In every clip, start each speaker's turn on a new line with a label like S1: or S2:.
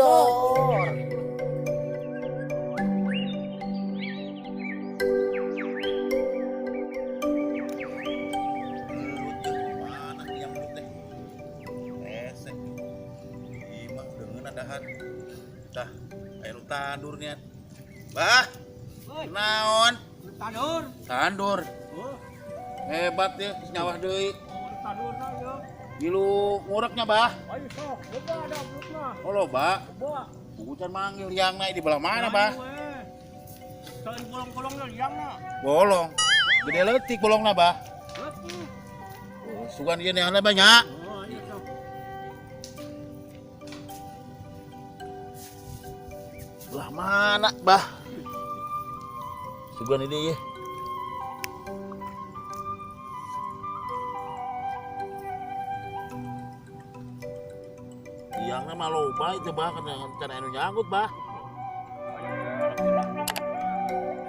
S1: Tandur.
S2: Mana yang belut teh? Esek. Imah udah ngeunah dahan. Tah, aya nu tandur niat. Bah. Naon?
S3: Tandur.
S2: Tandur. Hebat ya, nyawah deui.
S3: Tandur na ya.
S2: Gilu ngureknya, Bah.
S3: Ayo sok, loba ada belutna.
S2: Oh, loba.
S3: Loba.
S2: Bukan manggil liangna di belah mana, Bah?
S3: Selain bolong-bolongnya liangna.
S2: Bolong. Gede leutik bolongna, Bah.
S3: Leutik.
S2: Oh, sugan ieu neangan banyak.
S3: Oh, iya sok.
S2: Belah mana, Bah? Sugan ini ya. Liangna mah loba itu, Bah, kana can anu nyangkut, Bah.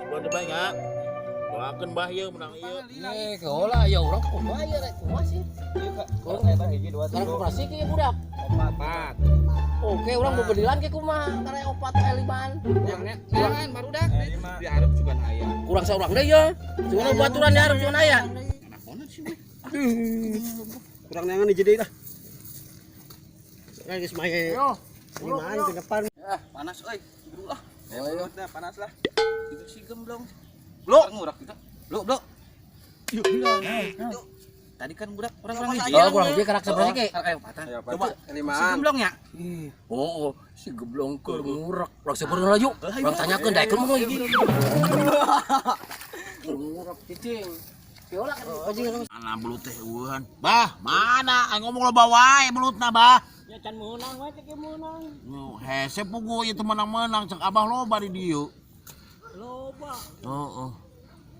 S2: Sugan teh banyak. Doakeun Bah ieu menang ieu.
S1: Eh, kehola ya urang kumaha ya rek kumaha sih?
S4: Kurang eta hiji dua
S1: Sekarang
S4: tilu
S1: koperasi ke ya budak.
S4: opat.
S1: Oke, urang bebedilan ke kumaha karena opat eh limaan.
S5: Jangan baru dah.
S4: Lima.
S5: Di hareup juga aya.
S1: Kurang saurang deui ya. Cuma baturan di hareup cuma aya.
S3: Kurang neangan hiji deui lah. Geus main. Limaan ke depan.
S5: Ah, panas euy. Buru lah.
S1: Ayo,
S5: Nah, panas lah. Itu si gemblong. Blok ngurak kita. Blok, blok. Yuk, itu. Tadi kan budak orang-orang hiji.
S1: Oh, kurang hiji karak seberapa ke?
S5: Ayo, patan.
S4: Coba
S5: Si
S4: limaan.
S5: gemblong ya?
S1: Oh, oh, si geblong keur ngurek. Urang seberapa laju? Urang tanyakeun daekeun mah hiji. Keur ngurek cicing. Kehola kan anjing.
S2: Mana belut teh eueuhan. Bah, mana? Aing ngomong loba wae belutna, Bah.
S3: Ya can meunang we teh meunang.
S2: Nu hese pugu ieu teu menang-menang cek Abah loba di dieu.
S3: Loba.
S2: Heeh.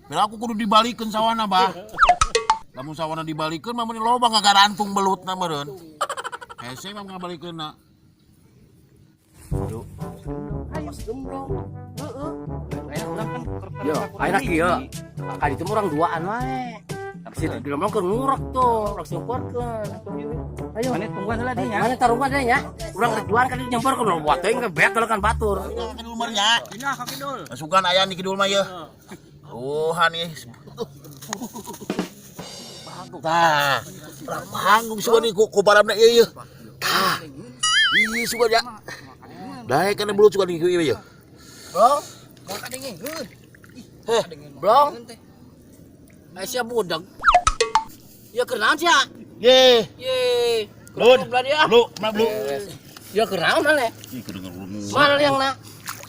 S2: Bila aku kudu dibalikeun sawana, Bah. Lamun sawana dibalikeun mah meuni loba ngagarantung belutna meureun. Hese mah ngabalikeunna. Duh.
S1: Ayo gemblong. Heeh. Yo, ayeuna kieu. Kali itu mah urang duaan wae. Si gemblong keur ngurek tuh, urang seumpurkeun. Ayo.
S5: Mana tungguan heula dinya.
S1: Mana tarungan deh ya? Urang rek duaan kali nyamperkeun urang buat teuing beak kalau kan batur.
S2: Kidul mah nya.
S3: Pindah ka kidul.
S2: Masukan aya di kidul mah yeuh. Tuhan ih. Tah, urang panggung sugan ieu ku baramna ieu yeuh. Tah. Ieu sugan ya. Daek kana belut sugan ieu ieu.
S1: Blong,
S2: Heh,
S1: blong. Eh sia budak. Ya keur naon sia?
S2: ye.
S1: Ye.
S2: Lun.
S1: Keur dia.
S2: Lu, mana blu?
S1: Ya keur naon maneh?
S2: Ih, kedenger urang.
S1: Mana yang na?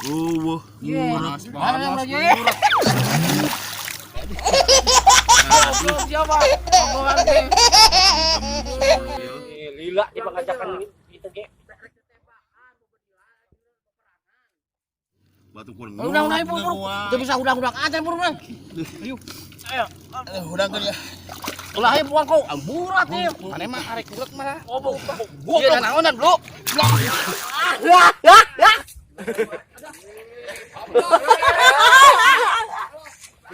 S2: Eueuh.
S1: Ye. Mana yang na ye? Goblok siapa? Omongan teh. Lila di pengajakan itu ge.
S2: Batu kurang.
S1: Udang-udang ibu, bro. Itu bisa udang-udang aja, bro.
S2: Ayo. Eh, udang kan ya.
S1: Ulah aja buang kau, amburat nih.
S5: Mana mah arek ngurek mah.
S1: Oh, bu,
S5: Iya, naonan, Bro.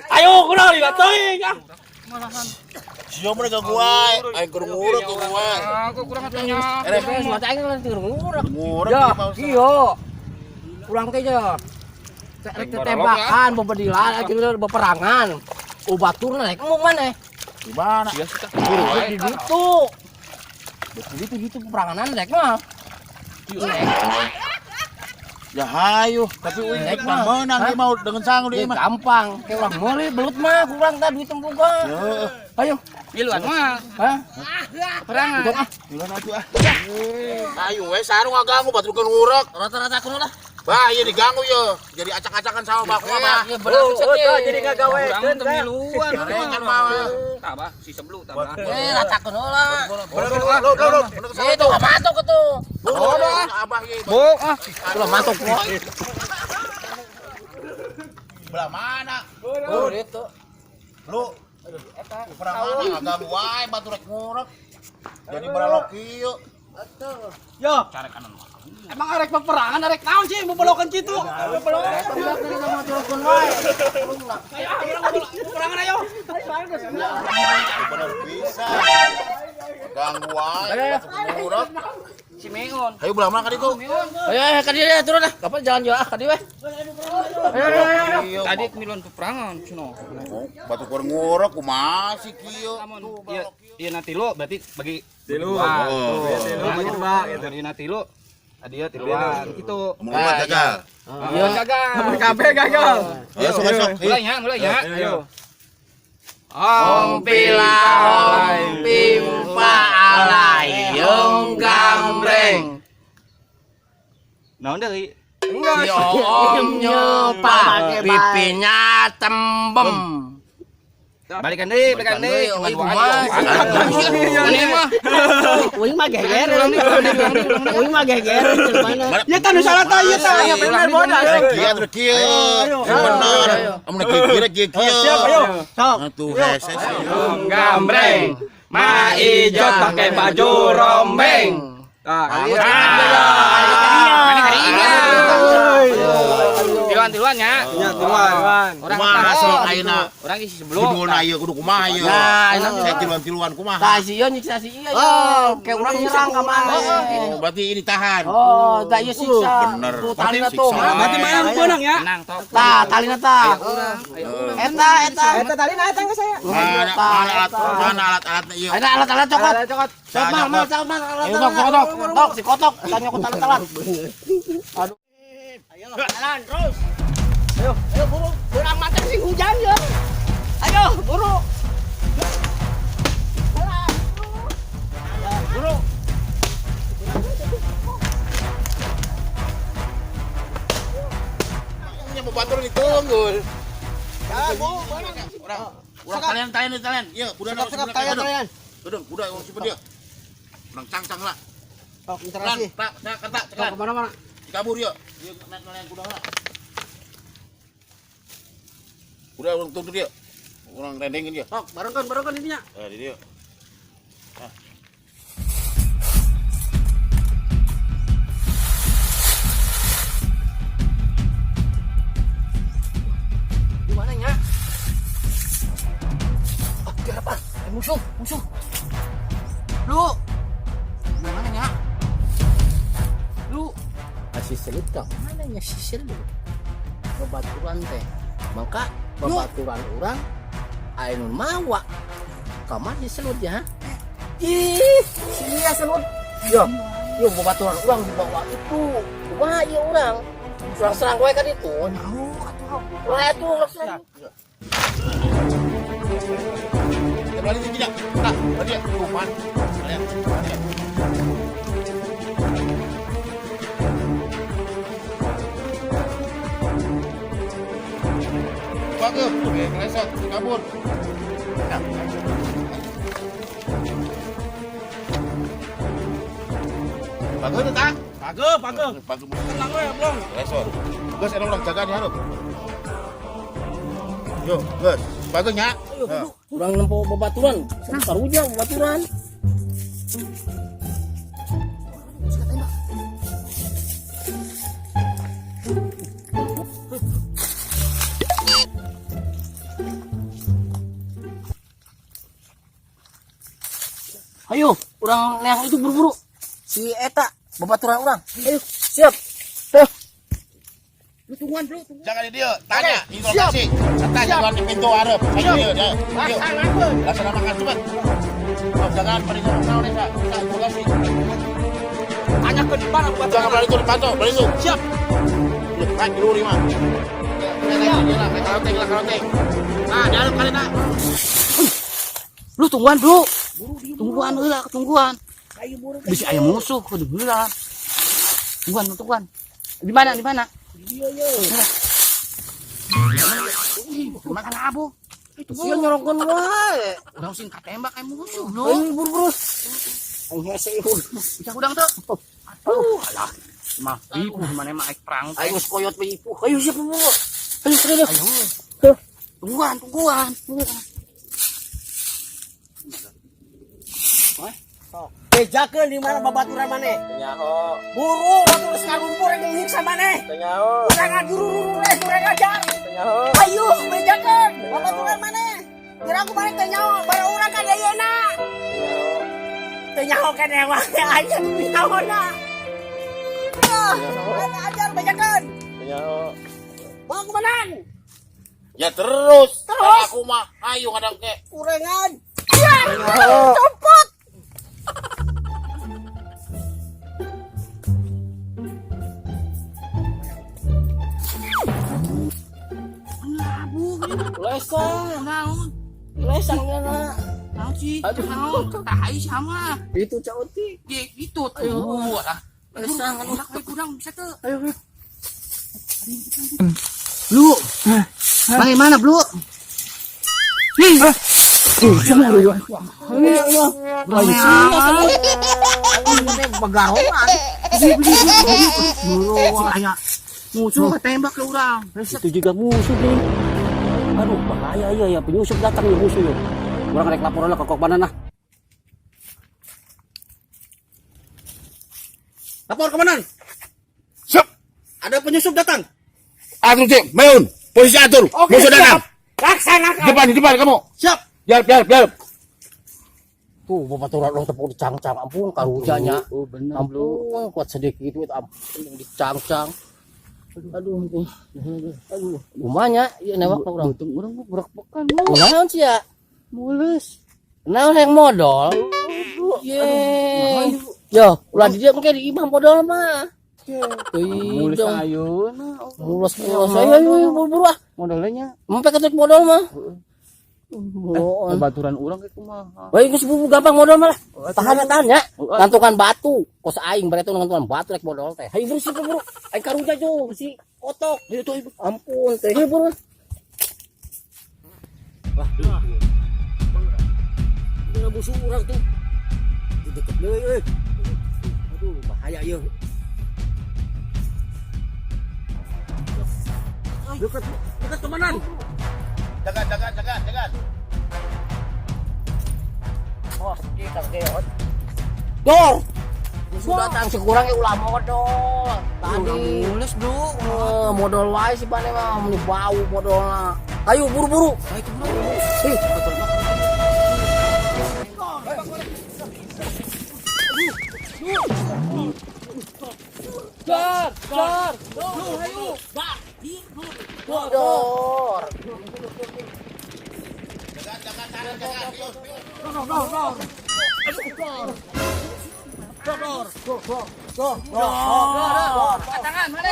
S1: Ayo, kurang lila teuing ah.
S2: Sia mah ganggu wae. Aing keur ngurek ke gua.
S5: Aku kurang atunya.
S2: Eh,
S1: Mata aing langsung ngurek.
S2: ngurek
S1: Ya,
S2: ieu mah, Ustaz.
S1: iya. Kurang teh ya. Rek tembakan, bebedilan, akhirnya beperangan. Ubaturna rek mau mana?
S2: Di mana?
S5: Iya sih, tah.
S1: Di ditu. Di ditu ditu peperangan rek mah.
S2: Ya hayu, tapi uing
S1: Rek
S2: mah
S1: mah.
S2: menang ieu mah dengan sangu
S1: Ya,
S2: deui mah.
S1: gampang. Kayak orang meuli belut mah kurang tah duit tembuka.
S2: Heeh.
S1: Ayo.
S5: Miluan mah.
S1: Hah?
S5: Perangan.
S1: Untung ah.
S2: Miluan atuh ah. Ayo we sarung ngaganggu batur keur ngurek.
S1: Rata-rata kuno lah.
S2: Bah, ieu diganggu ye. Jadi acak-acakan sama bah kumaha bah.
S1: Ya bener
S4: Oh, jadi ngagawekeun
S5: Urang teu miluan.
S2: Kan mah.
S5: Tah, bah, si seblu tah, bah.
S1: Eh, rata kuno lah.
S2: Bener lu lu lu.
S1: Eh, itu nggak matok itu.
S2: Oh, abah ieu.
S5: Bu, ah.
S1: Ulah matok poy.
S2: Belah mana?
S1: Oh, itu.
S2: Lu. Perang mana ngaganggu wae batur rek ngurek. Jadi baralok kieu.
S3: Yo. Emang arek peperangan arek naon sih mau belokan kitu? Mau belokan. Ayo, peperangan ayo.
S2: Bener bisa. Ganggu wae batur ngurek.
S5: Si Meon.
S2: Hayu belah mana ka ditu?
S1: Ayo ayo ka dieu turun ah. Kapan jalan juga ah ka dieu we. Ayo ayo ayo.
S2: Iya,
S5: Tadi miluan peperangan cenah.
S2: Batu keur ngurek kumaha sih kieu?
S5: Iya, iya nanti lu berarti bagi
S4: Tilu.
S2: Oh.
S4: Tilu bagi dua gitu.
S5: Iya nanti lu tadi ya tiluan gitu.
S2: Mun umat gagal.
S5: Iya gagal.
S4: Kabeh gagal.
S2: Ayo sok sok.
S5: Mulai ya, mulai ya.
S4: Ayo.
S1: Om pila om pimpa alayung gambreng.
S5: Naon deui?
S1: Si om nyopa pipinya tembem.
S5: Balikan deui, balikan deui.
S1: Balikan deui, kumaha?
S5: Ini mah.
S3: Uing mah geger. Uing mah geger mana? Ya tah nu salah tah ieu tah.
S5: Iya,
S4: Bener bodas.
S2: Kieu atuh kieu. Yang bener. Amun kieu kieu kieu kieu.
S3: Siap ayo. Sok.
S2: Atuh hese sih.
S5: Gambreng. Ma ijot pakai baju rombeng.
S4: Tah,
S5: Ini hari ini. Tiluan tiluan ya.
S4: Ya, tiluan.
S5: Orang
S2: Kumaha sok ayeuna?
S5: Orang isi sebelum.
S2: Judulna ieu kudu kumaha ieu?
S1: Nah, enak.
S2: Saya tiluan-tiluan kumaha?
S1: Tah si ieu nyiksa si ieu yo. Kayak urang nyerang ka mana.
S2: Oh, berarti ini tahan.
S1: Oh, tah ieu siksa.
S2: Bener.
S1: Tuh talina tuh.
S2: Siksa.
S3: Berarti mana nu beunang ya?
S5: Menang tok.
S1: Tah, talina tah. Eta eta.
S3: Eta tadi nah eta geus saya.
S2: Mana mana alat mana alat-alatna ieu?
S1: Ada alat-alat cokot.
S4: Cokot.
S1: Cokot mal mal cokot mal alat.
S2: Ayo, tok, tok, tok.
S1: Tok si kotok, tanya nyokot alat-alat.
S3: Ayo, jalan terus. Ayo, ayo buru. Kurang makan sing hujan ya. Ayo, buru. Jalan, buru. Buru.
S2: Nya batur ditunggul.
S3: Jalan, bu.
S2: Urang urang kalian kalian kalian. Ieu kuda
S3: Sekap, sekap, kalian, kalian.
S2: Kuda kuda urang simpen dia. Urang cangcang lah.
S3: Sok,
S2: Cekan,
S3: interaksi.
S2: tak, tak, tak,
S3: Sok,
S2: cekan.
S3: kemana-mana.
S2: Kabur yuk. Ieu naik nelayan kuda lah. Kuda urang tuntut dia. Urang rendengin dia.
S3: Sok, barengkan, barengkan ininya.
S2: Eh, di dia.
S1: Di mana nya? Ah, di hadapan. Eh, musuh, musuh. Lu. Di mana nya? Lu. Masih selit kah? Mana nya si selit? Babaturan teh. Maka babaturan urang aya nu mawa. Kamar si selut ya? Ih, si iya selut. Yo, yo babaturan urang dibawa itu. Kumaha ieu urang? Serang-serang wae kan itu. Wah, itu urang serang.
S2: Kita berani sih tidak. Tak, dia kuman. Kalian, kalian. Bagus, oke, kelesot, kabur. Nah. Bagus tuh, tak?
S3: Page, page.
S2: Bagus.
S3: Tenang we, blong.
S2: Kelesot. Gus, enak orang jaga di hareup. Yo, Gus. Bagus nya.
S1: Urang nempo babaturan, saruja babaturan. Ayo, urang neang itu buru-buru. Si eta babaturan urang. Ayo, siap. Tuh. Lu tungguan dulu, tungguan.
S2: Jangan di dia, tanya interogasi. Tanya jangan di pintu hareup. Ayo dia, dia.
S3: Laksanakeun.
S2: Laksanakan cepat. Oh, jangan pada ngomong naon eta. Kita interogasi.
S3: Tanyakeun di mana buat
S2: Jangan berani itu dipantau, berani itu.
S3: Siap.
S2: Lu naik dulu lima. Lah, karoteng lah, karoteng. Nah, di hareup kali nak.
S1: Lu tungguan, Bro. Tungguan heula, tungguan. Bisa aya musuh kudu heula. Tungguan, tungguan. Di mana? Di mana? Makan abu. Itu sia nyorongkeun wae. Urang sing katembak aya musuh, Bro. Ayo buru-buru. Aing hese ieu. Bisa udang teu? Aduh, alah.
S5: Mah, ibu mana mah aik perang.
S1: Aing geus koyot we ibu. Ayo siap buru. Ayo serius. Ayo. Tungguan, tungguan. Tungguan.
S3: Bejakeun di mana babaturan maneh?
S4: Nyaho.
S3: Buru waktu geus ngarumpur rek nyiksa maneh.
S4: Nyaho.
S3: Kurang ngajururur eh kurang ajar.
S4: Nyaho.
S3: Ayo bejakeun babaturan maneh. Kira aku maneh teh nyaho, bara urang ka ayeuna.
S1: Teu nyaho keneh mah aing nyaho na. Ajar bajakan.
S2: Nyaho.
S1: Bawa komandan.
S2: Ya terus.
S1: Terus.
S2: Aku mah ayo ngadang ke.
S1: Kurengan. Ya, copot. Lesang,
S5: Naon?
S1: lesang na.
S5: Naon sih?
S1: Aduh.
S5: Naon? Tai sama.
S1: Itu cauti.
S5: Ye, itu tuh. Ah.
S1: Lesang anu.
S5: Udah we kurang bisa teu.
S1: Ayo. Lu. Bagaimana, Blu? Nih. Begarongan.
S5: Musuh tembak ke urang.
S3: Itu juga musuh nih. Aduh, bahaya iya ya, penyusup datang nih musuh yuk. Urang rek laporan lah ke komandan lah. Lapor komandan.
S2: Siap.
S3: Ada penyusup datang.
S2: Atur cek, meun. Posisi atur.
S3: Oke,
S2: Musuh
S3: siap.
S2: datang.
S1: Laksanakan.
S2: Depan, di depan kamu.
S3: Siap.
S2: Jalp, jalp, jalp.
S1: Tuh, babaturan lo tepuk dicangcang, ampun karujanya.
S5: Oh, bener,
S1: Ampun, kuat sedikit itu ampun dicangcang. Aduh, ampun. Aduh, rumahnya ieu newak urang.
S5: Untung urang mah berak-bekan.
S1: Naon sih ya?
S5: Mules.
S1: Naon yang modal? Ye. Yo, ulah di dia mungkin di imah modal mah.
S5: Mules
S1: Tuh,
S5: ayeuna.
S1: mules mules. Ayo ayo ayo, buru-buru ah.
S5: Modalnya
S1: Sampai ketik modal mah. Buruan.
S5: baturan urang kayak kumaha.
S1: Wah, geus buru gampang modal mah lah. Tahan tahan ya. Ngantukan batu. Kos aing berarti ngantukan batu rek modal teh. Hayu buru sih buru. Aing karunya jo si otok. Hayu tuh ibu. Ampun teh. Hayu buru. Wah. Ini musuh urang tuh. Itu deket deui euy. Aduh, bahaya ieu.
S3: Dekat, dekat komandan.
S2: Jaga, jaga, jaga, jaga.
S1: Oh, kita keot. Dor. Musuh datang sekurangnya ulah modal. Tadi
S5: Mules, Bro.
S1: Eh, modal wae sih pane mah meni bau modalna. Ayo buru-buru.
S5: Ayo kumaha.
S1: Ih,
S3: Dar, dar.
S1: Dor.
S5: Tangan mana?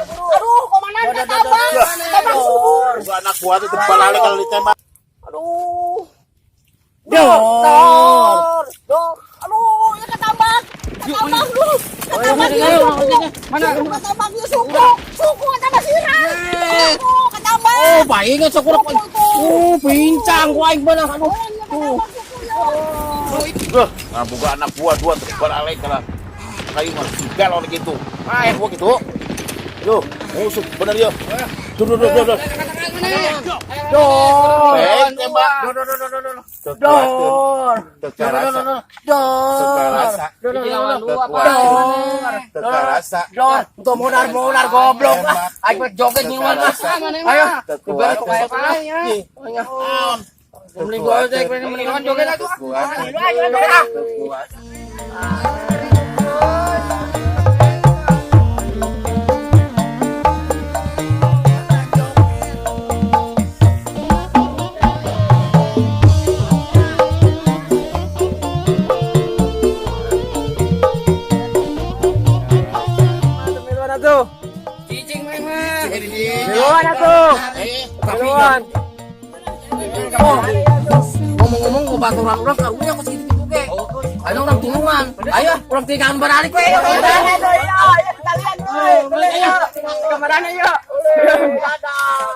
S1: Aduh, komandan ketabang. Ketabang subur.
S2: Itu anak buah itu balale kalau ditembak.
S1: Aduh. Dor. Dor. Aduh, ya ketambak. Ketambak lu. Ketambak suku.
S5: Mana?
S1: Ketambak ya suku. Suku ketambak sirah. Suku ketambak. Oh, baingan syukur. Oh, pincang gua aing beunang aduh. Tuh.
S2: Duh, nah, buka anak buah dua terbalale kalau kayu mah galon gitu. Main gua gitu. Duh, musuh bener yo. Duh, duh, duh, duh, duh.
S1: Dor.
S2: Baik, tembak.
S1: Dor, dor, dor, dor, dor.
S2: Dor.
S1: Dor.
S2: Dor.
S1: Dor.
S2: Dor.
S1: Dor.
S2: Terasa.
S1: Dor. Untuk modar-modar goblok ah. Aing mah joget nyiwan ah. Ayo.
S2: Terkuat.
S1: Mending gua aja, mending joget atuh.
S2: Terkuat.
S1: Ayo, ayo, ayo.
S2: Terkuat.
S4: Miluan atuh.
S5: Cicing main mah.
S4: Miluan atuh. Miluan.
S1: Ngomong-ngomong mau baturan urang karunya kok segitu gitu ge. Ayo urang tulungan. Ayo urang tigaan baralik we. Ayo.
S4: Kalian, ayo. Kemarin ayo.
S1: Dadah.